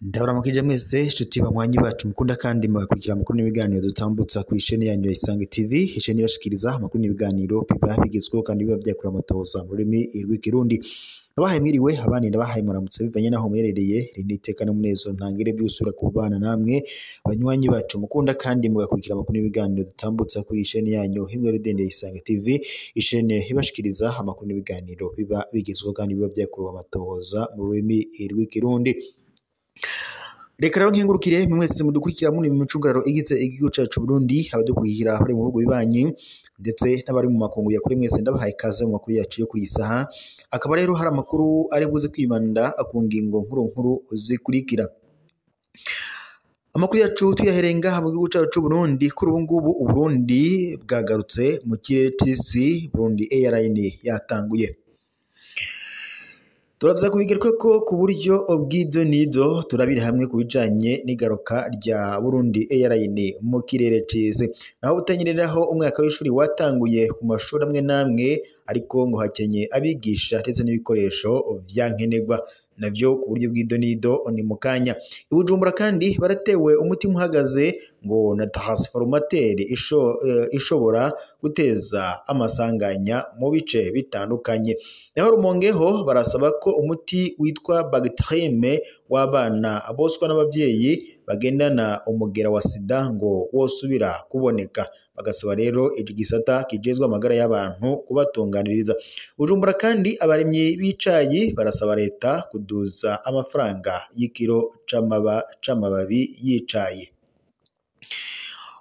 Ndabaramukije mwese nshuti banywanyi bacu mukunda kandi mugakurikira amakuru n'ibiganiro dutambutsa ku isheni yanyu ya Isange TV, isheni ibashikiriza amakuru n'ibiganiro biba bigezweho kandi biba byakura amatohoza mu rurimi rw'ikirundi. Nabahaye mwiriwe, abandi ndabahaye muramutse bivanye n'aho muherereye. Iri ni iteka n'umunezero ntangire by'usubira kubana namwe banywanyi bacu mukunda kandi mugakurikira amakuru n'ibiganiro dutambutsa kuri isheni yanyu himwe rudende ya Isange TV, isheni ibashikiriza amakuru n'ibiganiro biba bigezweho kandi biba byakuruwe amatohoza mu rurimi rw'ikirundi. Reka rero nkengurukire mwese mudukurikira muri mu micungararo igize igihugu cacu Burundi, abadukurikira bari mu bihugu bibanyi ndetse n'abari mu makungu ya kure, mwese ndabahaye ikaze mu makuru yacu yo kuri iyi saha. Akaba rero hari amakuru ari buze kwibanda ku ngingo nkuru nkuru zikurikira. Amakuru yacu tuyahereye ngaha mu gihugu cacu Burundi. Kuri ubu ngubu Uburundi bwagarutse mu kirere c'isi, Burundi Airline yatanguye. Turaza kubigaruka ko ku buryo bw'ibyo nido turabira hamwe ku bijanye n'igaruka rya Burundi Airline mu kirere c'isi. Naho butanyereraho umwaka w'ishuri watanguye ku mashuri amwe n'amwe, ariko ngo hakenye abigisha ndetse n'ibikoresho vyankenerwa navyo ku buryo bw'idonido ni mu kanya. I Bujumbura kandi baratewe umutima uhagaze ngo na transformateur ishobora guteza amasanganya mu bice bitandukanye. Naho Rumongeho barasaba ko umuti witwa Bactrim w'abana boswa n'abavyeyi bagendana umugera wa sida ngo wosubira kuboneka. Bagasaba rero iki gisata kijejwe amagara y'abantu kubatunganiriza. Bujumbura kandi abarimyi b'icayi barasaba leta kuduza amafaranga y'ikiro c'amababi y'icayi.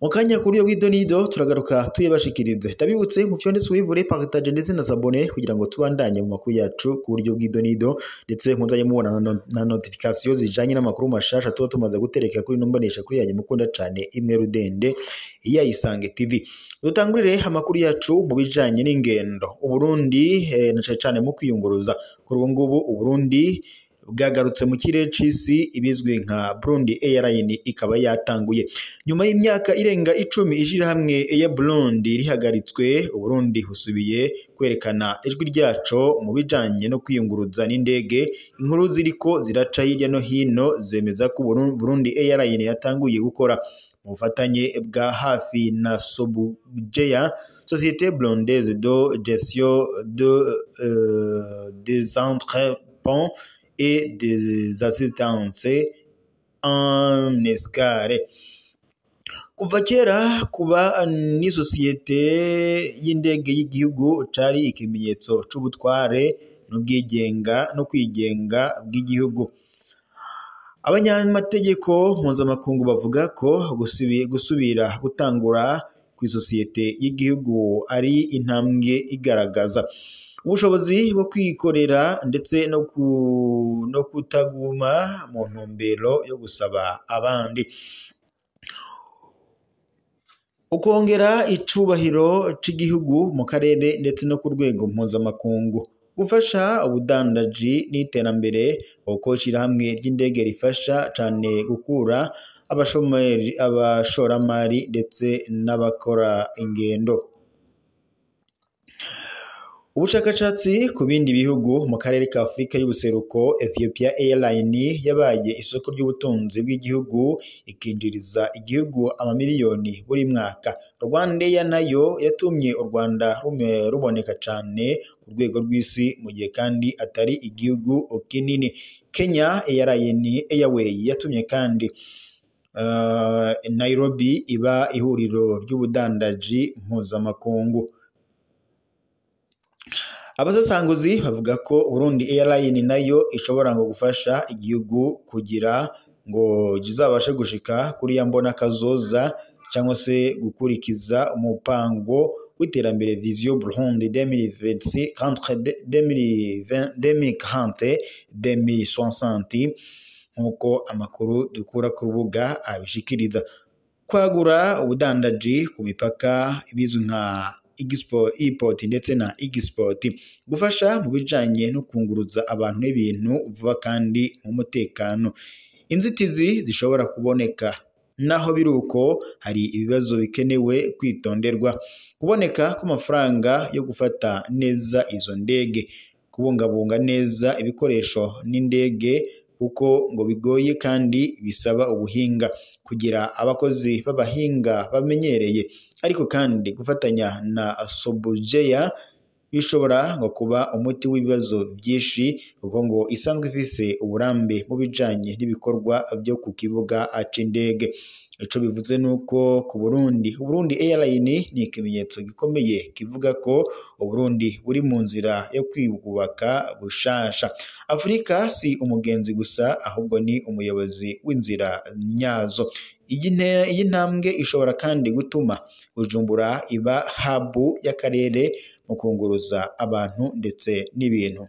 Mu kanya kuri iyo bw'idonido turagaruka tuyabashikirize. Ndabibutse mu fyonde suivre, partage ndetse na sabone kugira ngo tubandanye mu makuru yacu ku buryo bw'idonido, ndetse muzanye mubona na notification zijanye n'amakuru mashasha tuba tumaze gutereka kuri nombonesha kuri yanyu mukunda cane imwe rudende ya Isange TV. Dutangurire amakuru yacu mu bijanye n'ingendo. Uburundi na cane cane mu kwiyunguruza. Kuri ubu ngubu Uburundi bwagarutse mu kirere c'isi, ibizwi nka Burundi Airline ikaba yatanguye. Nyuma y'imyaka irenga 10 ishirahamwe Air Burundi rihagaritswe, Uburundi busubiye kwerekana ijwi ryaco mu bijanye no kwiyunguruza n'indege. Inkuru ziriko ziraca hirya no hino zemeza ko Burundi Airline yatanguye gukora mu bufatanye bwa hafi na Sobugea, Société Burundaise de Gestion des Entrepôts et des assistances en escale. Kuva kera kuba n'isosiyete y'indege y'igihugu cari ikimenyetso c'ubutware n'ubwigenga no kwigenga bw'igihugu. Abanyamategeko mpuzamakungu bavuga ko gusubira gutangura kw'isosiyete y'igihugu ari intambwe igaragaza ubushobozi bwo kwikorera ndetse no kutaguma mu ntumbero yo gusaba abandi. Ukongera icubahiro c'igihugu mu karere ndetse no ku rwego mpuzamakungu, gufasha ubudandaji n'iterambere, kuko ishirahamwe ry'indege rifasha cane gukura abashoramari ndetse n'abakora ingendo. Ubushakashatsi ku bindi bihugu mu karere ka Afrika y'ubuseruko, Ethiopia Airline yabaye isoko ry'ubutunzi bw'igihugu, ikinjiriza igihugu amamiliyoni buri mwaka. Rwandair nayo yatumye u Rwanda ruboneka cane ku rwego rw'isi, mu gihe kandi atari igihugu kinini. Kenya Airline Airway yatumye kandi Nairobi iba ihuriro ry'ubudandaji mpuzamakungu. Abasasanguzi bavuga ko Burundi Airline nayo ishobora ngo gufasha igihugu kugira ngo kizabashe gushika kuri ya mbona kazoza, cyangwa se gukurikiza umupango w'iterambere Vision Burundi 2026 2040 2060, nk'uko amakuru dukura ku rubuga abishikiriza. Kwagura ubudandaji ku mipaka ibizwi nka e-port ndetse na export, gufasha mu bijanye no kunguruza abantu n'ibintu vuba kandi mu mutekano. Inzitizi zishobora kuboneka Naho biruko hari ibibazo bikenewe kwitonderwa: kuboneka kw'amafaranga yo gufata neza izo ndege, kubungabunga neza ibikoresho n'indege kuko ngo bigoye kandi bisaba ubuhinga, kugira abakozi b'abahinga bamenyereye, ariko kandi gufatanya na Sobugea bishobora ngo kuba umuti w'ibibazo byinshi kuko ngo isanzwe ifise uburambe mu bijanye n'ibikorwa byo ku kibuga c'indege. Ico bivuze nuko ku Burundi, Burundi Airline ni ikimenyetso gikomeye kivuga ko Uburundi buri mu nzira yo kwiyubaka bushasha. Afrika si umugenzi gusa ahubwo ni umuyobozi w'inzira nyazo. Iyi ntambwe ishobora kandi gutuma Bujumbura iba hub y'akarere mu kunguruza abantu ndetse n'ibintu.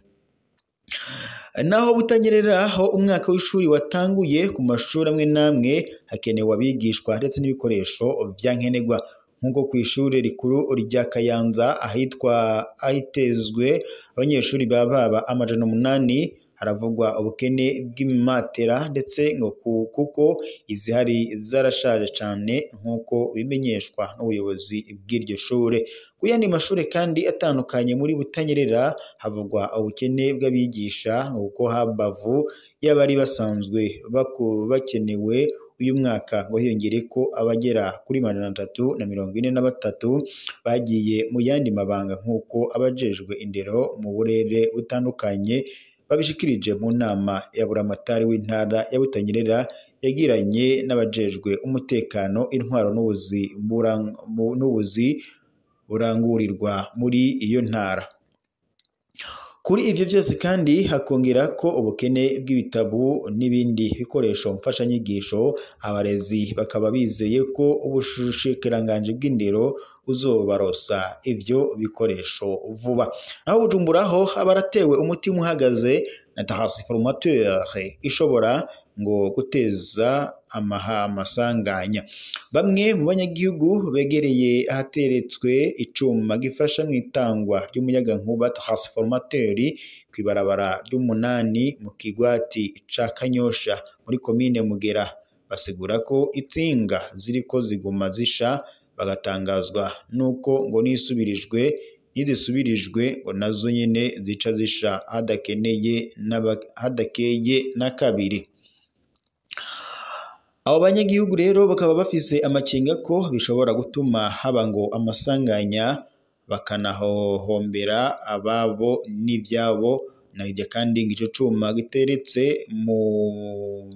Naho Butanyerera aho umwaka w'ishuri watanguye ku mashuri amwe n'amwe hakenewe abigishwa ndetse n'ibikoresho vyankenerwa, nk'uko kw'ishure rikuru rya Kayanza ahitwa ahitezwe abanyeshuri baba 800 haravugwa ubukene bw'imatera ndetse ngo kuko izihari zarashaje cane nk'uko bimenyeshwa n'ubuyobozi bw'iryo shure. Ku yandi mashure kandi atandukanye muri Butanyerera havugwa ubukene bw'abigisha kuko hambavu y'abari basanzwe bakenewe uyu mwaka ngo hiyongereko abagera kuri 343 bagiye mu yandi mabanga nk'uko abajejwe indero mu burere butandukanye babishikirije mu nama ya buramatari w'intara ya Butanyerera yagiranye n'abajejwe umutekano, intwaro n'ubuzi burangurirwa muri iyo ntara. Kuri ivyo vyose kandi hakongera ko ubukene bw'ibitabu n'ibindi bikoresho mfashanyigisho, abarezi bakaba bizeye ko ubushikiranganji bw'indero buzobarosa ivyo bikoresho vuba. Naho Bujumbura ho abaratewe umutima uhagaze na transformateur ishobora ngo guteza amasanganya. Bamwe mu banyagihugu begereye ahateretswe icuma gifasha mu itangwa ry'umuyagankuba transformateur kw'ibarabara ry'umunani mu kigwati ca Kanyosha muri komine Mugera, basigura ko itsinga ziriko ziguma zisha, bagatangazwa nuko ngo nisubirijwe nizisubirijwe ngo nazo nyene zica zisha hadakeye na kabiri. Abo banyagihugu rero bakaba bafise amakenga ko bishobora gutuma haba ngo amasanganya bakanahohombera ababo n'ivyabo, na kandi ngo ico cuma giteretse mu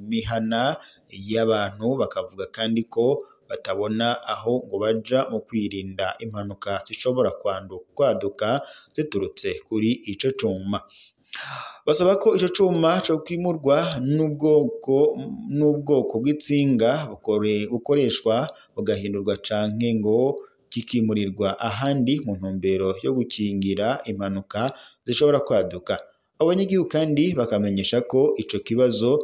mihana y'abantu, bakavuga kandi ko batabona aho ngo baja mu kwirinda impanuka zishobora kwaduka ziturutse kuri ico cuma. Basaba ko ico cuma co kwimurwa n'ubwoko bw'itsinga bukoreshwa bugahindurwa canke ngo kikimurirwa ahandi mu ntumbero yo gukingira impanuka zishobora kwaduka. Abanyagihugu kandi bakamenyesha ko ico kibazo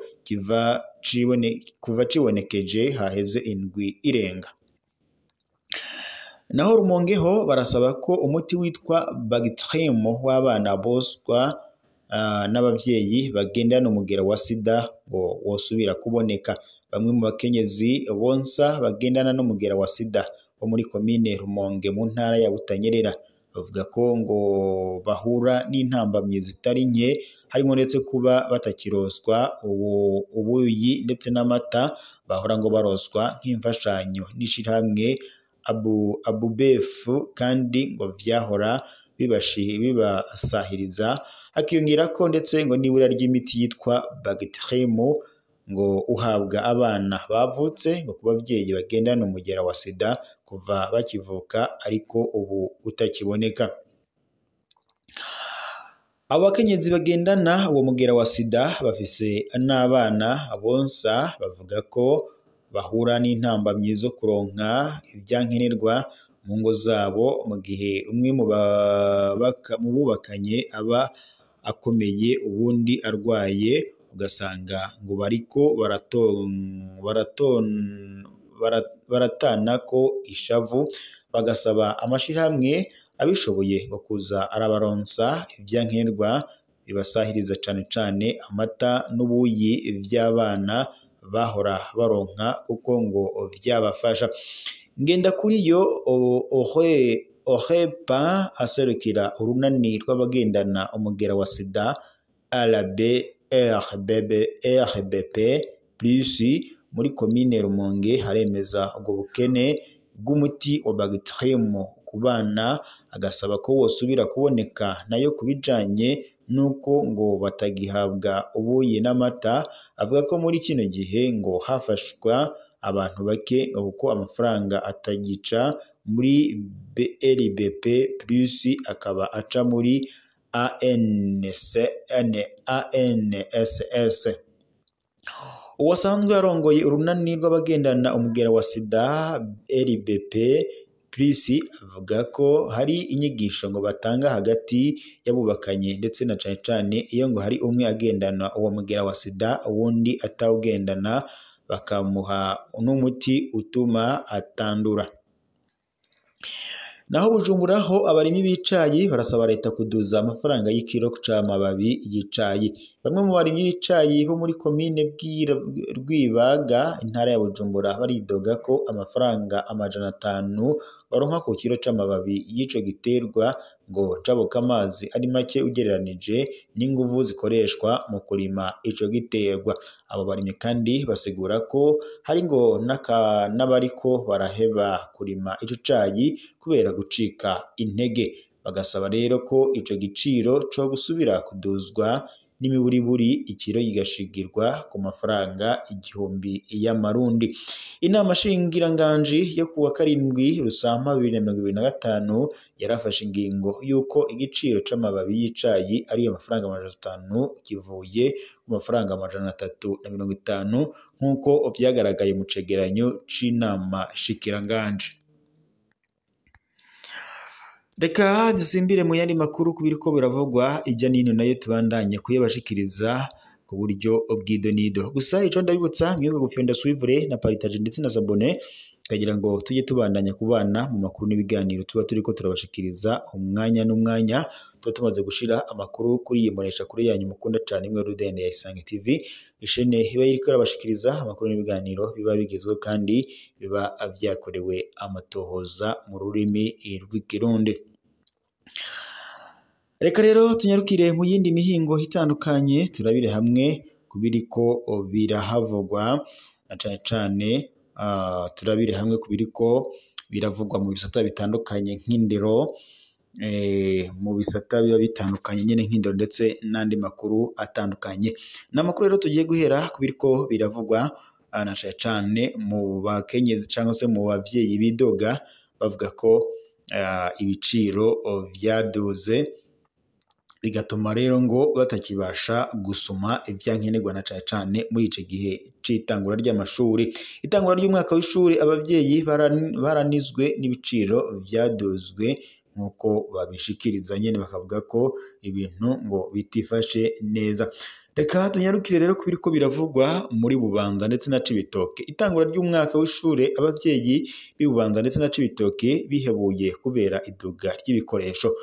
kuva cibonekeje haheze indwi irenga. Naho Rumonge ho barasaba ko umuti witwa Bactrim w'abana boswa n'abavyeyi bagendana umugera wa sida ngo wosubira kuboneka. Bamwe mu bakenyezi bonsa bagendana n'umugera wa sida bo muri komine Rumonge mu ntara ya Butanyerera bavuga ko ngo bahura n'intambamyi zitari nke, harimo ndetse kuba batakiroswa ubuyi ndetse n'amata bahora ngo baroswa nk'imfashanyo n'ishirahamwe Abubefu, kandi ngo vyahora bibasahiriza. Hakiyongera ko ndetse ngo n'ibura ry'imiti yitwa Bactrim ngo uhabwa abana bavutse ngo ku bavyeyi bagendana umugera wa sida kuva bakivuka, ariko ubu utakiboneka. Abo bakenyezi bagendana uwo mugera wa sida bafise n'abana bonsa bavuga ko bahura n'intambamyi zo kuronka ivyankenerwa mu ngo zabo, mu gihe umwe mu bubakanye aba akomeye uwundi arwaye, ugasanga ngo bariko baratana ko ishavu, bagasaba amashirahamwe abishoboye ngo kuza arabaronsa ivyankenerwa bibasahiriza cane cane amata n'ubuyi vy'abana bahora baronka kuko ngo vyabafasha. Ngendakuriyo Orepa aserukira urunani rw'abagendana umugera wa sida RBP plus muri komine Rumonge haremeza ubwo bukene bw'umuti wa Bactrim ku bana, agasaba ko wosubira kuboneka. Nayo kubijanye nuko ngo batagihabwa ubuyi n'amata, avuga ko muri kino gihe ngo hafashwa abantu bake ngo kuko amafaranga atagica muri BLBP plus akaba aca muri ANSS. Uwasanzwe arongoye urunani rw'abagendana umugera wa sida RBP plus avuga ko hari inyigisho ngo batanga hagati y'abubakanye, ndetse na cane cane iyo ngo hari umwe agendana uwo mugera wa sida uwundi atawugendana, bakamuha n'umuti utuma atandura. Naho Bujumbura ho abarimyi b'icayi barasaba leta kuduza amafaranga y'ikiro c'amababi y'icayi. Bamwe mu barimyi b'icayi bo muri komine Rwibaga intara ya Bujumbura baridoga ko amafaranga 500 baronka ku kiro c'amababi y'ico giterwa ngo njabukamazi ari make ugereranije n'inguvu zikoreshwa mu kurima ico giterwa. Abo barimyi kandi basigura ko hari ngo n'abariko baraheba kurima ico cayi kubera gucika intege, bagasaba rero ko ico giciro co gusubira kuduzwa n'imiburiburi ikiro gigashigirwa ku mafaranga 1000 y'amarundi. Inama shingiranganji yo kuwa 7 Rusama 2025 yarafashe ingingo yuko igiciro c'amababi y'icayi ari amafaranga 500 kivuye ku mafaranga 350 nk'uko vyagaragaye mu cegeranyo c'inama shikiranganje. Reka dusimbire mu yandi makuru kubiriko biravugwa ijya nino nayo tubandanye kuyabashikiriza ku buryo bw'idonido. Gusa ico ndabibutsa mwibuke gufenda suivre na partage ndetse na sabone kugira ngo tujye tubandanya kubana mu makuru n'ibiganiro tuba turiko turabashikiriza umwanya n'umwanya. Tuba tumaze gushira amakuru kuri iyi mbonesha kuri yanyu mukunda cyane imwe Rudende ya Isange TV, ishene iba iriko irabashikiriza amakuru n'ibiganiro biba bigezweho kandi biba vyakorewe amatohoza mu rurimi rw'ikirundi. Reka rero tunyarukire mu yindi mihingo itandukanye turabire hamwe kubiriko birahavugwa na cane cane turabire hamwe kubiriko biravugwa mu bisata bitandukanye nk'indero, mu bisata biba bitandukanye nyene nk'indero ndetse n'andi makuru atandukanye. N'amakuru rero tugiye guhera kubiriko biravugwa na cane cane mu bakenyezi cyangwa se mu bavyeyi bidoga bavuga ko ibiciro vyaduze bigatuma rero ngo batakibasha gusoma ivyankenerwa na cane cane muri ico gihe c'itangura ry'amashuri. Itangura ry'umwaka w'ishuri abavyeyi baranizwe n'ibiciro vyaduzwe nk'uko babishikiriza nyene bakavuga ko ibintu ngo bitifashe neza. Reka tunyarukire rero kubiriko biravugwa muri Bubanza ndetse na Cibitoke. Itangura ry'umwaka w'ishure abavyeyi b'Ibubanza ndetse na Cibitoke bihebuye kubera iduga ry'ibikoresho.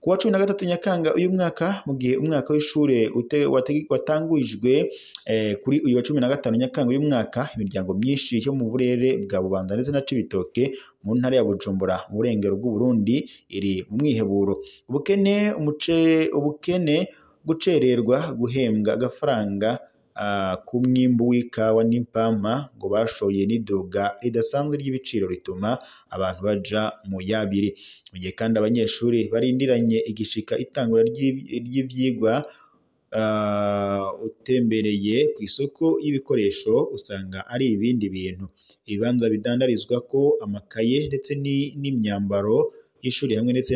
Kuwa 13 Nyakanga uyu mwaka, mu gihe umwaka w'ishure watangujwe kuri uyu wa 15 Nyakanga uyu mwaka, imiryango myinshi yo mu burere bwa Bubanza ndetse na Cibitoke mu ntara ya Bujumbura mu burengero bw'u Burundi iri mu mwiheburo. Ubukene gucererwa guhembwa agafaranga ku mwimbu w'ikawa n'impampa ngo bashoye n'iduga ridasanzwe ry'ibiciro rituma abantu baja mu yabiri. Mu gihe kandi abanyeshuri barindiranye igishika itangura ry'ivyigwa, utembereye ku isoko y'ibikoresho usanga ari ibindi bintu. Ibibanza bidandarizwa ko amakaye ndetse n'imyambaro y'ishuri hamwe ndetse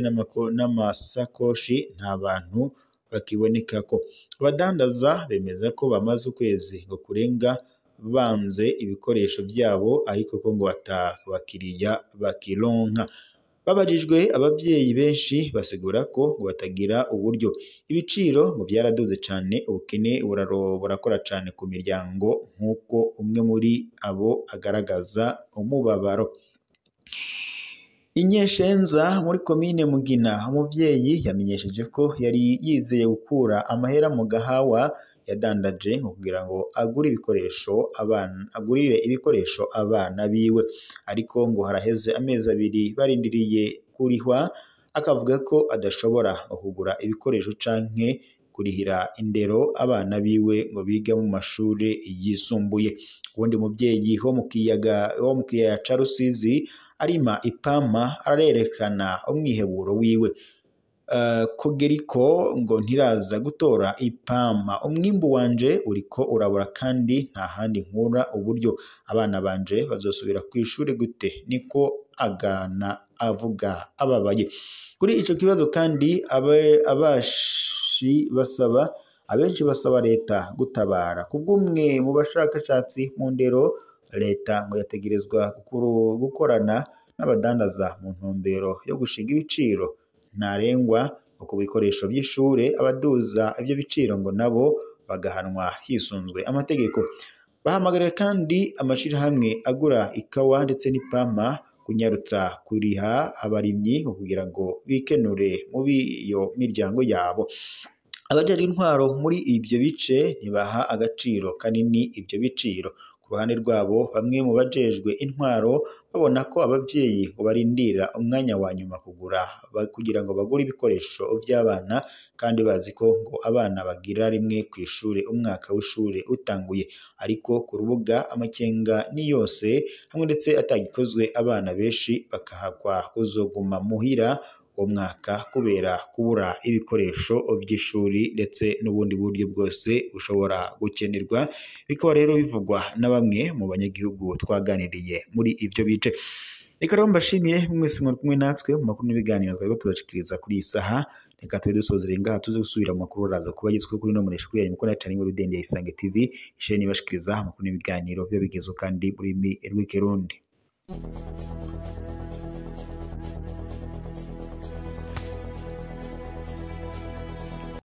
n'amasakoshi nta bantu bakibonekako. Abadandaza bemeza ko bamaze ukwezi ngo kurenga banze ibikoresho byabo ariko ko ngo atabakiriya bakironka. Babajijwe abavyeyi benshi basigura ko ngo batagira uburyo. Ibiciro ngo byaraduze cane, ubukene burakora cane ku miryango nk'uko umwe muri abo agaragaza umubabaro. Inyeshenza muri komine Mugina, umuvyeyi yamenyesheje ko yari yizeye gukura amahera mu gahawa yadandaje ngo kugira ngo agure ibikoresho abana, agurire ibikoresho abana biwe, ariko ngo haraheze amezi 2 barindiriye kurihwa, akavuga ko adashobora kugura ibikoresho canke kurihira indero abana biwe ngo biga mu mashuri yisumbuye. Uwundi muvyeyi wo mu kiyaga wo mu kiyaya ca Rusizi arima ipampa arerekana umwiheburo wiwe. Kogeriko ngo ntiraza gutora ipampa, umwimbu wanje uriko urabura kandi nta handi nkura uburyo, abana banje bazosubira kw'ishure gute? Niko agana avuga ababaye. Kuri ico kibazo kandi abenshi basaba leta gutabara. Kubw'umwe mu bashakashatsi mu ndero, leta ngo yategerezwa gukorana n'abadandaza mu ntumbero yo gushinga ibiciro ntarengwa ku bikoresho by'ishure, abaduza ivyo biciro ngo nabo bagahanwa hisunzwe amategeko. Bahamagariye kandi amashirahamwe agura ikawa ndetse n'ipampa kunyarutsa kuriha abarimyi kugira ngo bikenure mu iyo miryango yabo. Abajejwe intwaro muri ivyo bice ntibaha agaciro kanini ivyo biciro. Ku ruhande rwabo, bamwe mu bajejwe intwaro babona ko abavyeyi ngo barindira umwanya wa nyuma kugura kugira ngo bagure ibikoresho vy'abana, kandi bazi ko ngo abana bagira rimwe kw'ishure umwaka w'ishure utanguye. Ariko ku rubuga amakenga ni yose hamwe ndetse atagikozwe, abana benshi bakahakwa kuzoguma muhira uwo mwaka kubera kubura ibikoresho vy'ishuri ndetse n'ubundi buryo bwose bushobora gukenerwa. Bikaba rero bivugwa na bamwe mu banyagihugu twaganiriye muri ivyo bice. Reka rero mbashimire mwese mwari kumwe natwe mu makuru n'ibiganiro twariko tubashikiriza kuri iyi saha. Reka tube dusozereye ngaha, tuze gusubira mu makuru araza kuba agezweho kuri ino mbonesha kuri yanyu mukunda cane Rudende ya Isange TV, isheni ibashikiriza amakuru n'ibiganiro biba bigezweho kandi mu rurimi rw'ikirundi.